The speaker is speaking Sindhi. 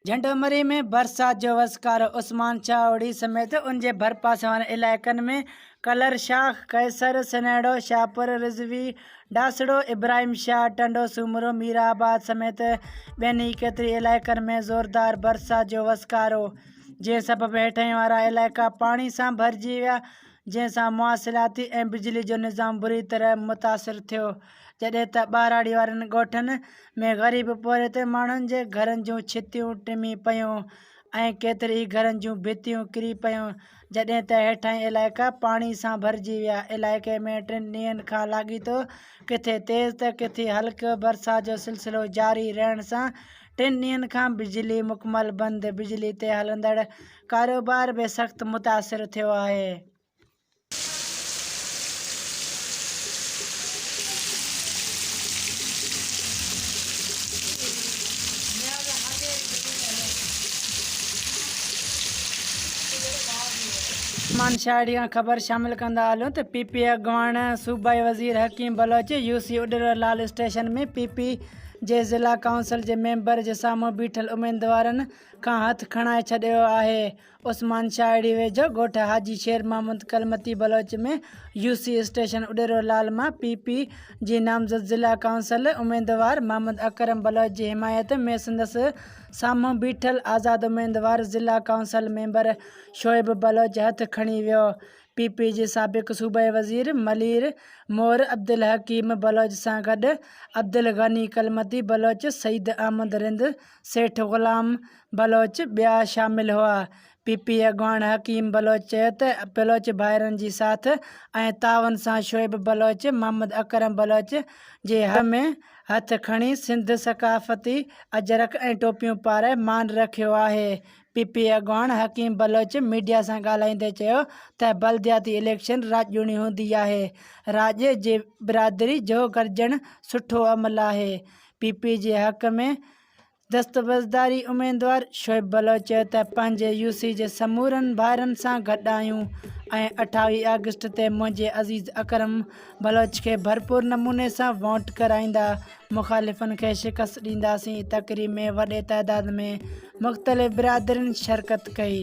جهنڊومري ۾ برسات جو وسڪارو، عثمان شاهوڙي سميت ان جي ڀرپاسي وارن علائقن ۾ ڪلر شاخ، قيصر، سنهڙو، شاهپور، رضوي، ڊاسڙو، ابراهيم شاهه، ٽنڊو سومرو، ميرآباد سميت ٻين ئي ڪيتري علائقن ۾ زوردار برسات جو وسڪارو، جنهن سبب هيٺئين وارا علائقا پاڻي سان ڀرجي ويا، جنهن سان مواصلاتي ۽ بجلي جو نظام بري طرح متاثر ٿيو، جڏهن ته ٻهراڙي وارن ڳوٺن ۾ غريب پورهيت ماڻهن جي گهرن جون ڇتيون ٽمي پيون ۽ ڪيترن ئي گهرن جون ڀتيون ڪري پيون، جڏهن ته هيٺاهين علائقا پاڻي سان ڀرجي ويا، علائقي ۾ ٽن ڏينهن کان لاڳيتو ڪٿي تيز ته ڪٿي هلڪي برسات جو سلسلو جاري رهڻ سان ٽن ڏينهن کان بجلي مڪمل بند، بجلي تي هلندڙ ڪاروبار به سخت متاثر ٿيو آهي. مان شاهڙي کان خبر شامل ڪندا هلون ته پي پي اڳواڻ صوبائي وزير Hakeem Baloch U C Udero Lal station ۾ P P جي ضلع ڪائونسل جي ميمبر جي سامهون بيٺل اميدوارن کان هٿ کڻائي ڇڏيو آهي. عثمان شاهڙي ويجهو ڳوٺ Haji Sher Muhammad Kalmati Baloch ۾ U C station Udero Lal مان پي پي جي نامزد ضلع ڪائونسل اميدوار محمد اڪرم بلوچ جي حمايت ۾ سندس سامهون بيٺل آزاد اميدوار ضلع ڪائونسل ميمبر شعيب بلوچ هٿ کڻي ويو. پي پي جي سابق صوبائي وزير ملير مور عبدالحڪيم بلوچ سان گڏ عبدالغني ڪلمتي بلوچ، سعيد احمد رند، سيٺ غلام بلوچ ٻيا شامل هئا. پي پي اڳواڻ حڪيم بلوچ چيو ته بلوچ ڀائرن جي ساٿ ۽ تعاون سان شعيب بلوچ، محمد اڪرم بلوچ جي حق ۾ هٿ کڻي سنڌ ثقافتي اجرڪ ۽ ٽوپيون پارائي مان رکيو آهي. پي پي اڳواڻ حڪيم بلوچ ميڊيا سان ڳالهائيندي چيو ته بلدياتي اليڪشن راڄوڻي هوندي آهي، راڄ جي برادري جو گڏجڻ سٺو عمل آهي، پي پي جي حق ۾ دستبرداري اميدوار شعيب بلوچ چيو ته پنهنجي يو سي جي سمورن ڀائرن سان گڏ آهيون ۽ 28 آگسٽ تي منهنجي عزيز اڪرم بلوچ کي ڀرپور نموني سان وونٽ ڪرائيندا مخالفن کي شڪست ڏينداسين تقريب ۾ وڏي تعداد ۾ مختلف برادرين شرڪت ڪئي.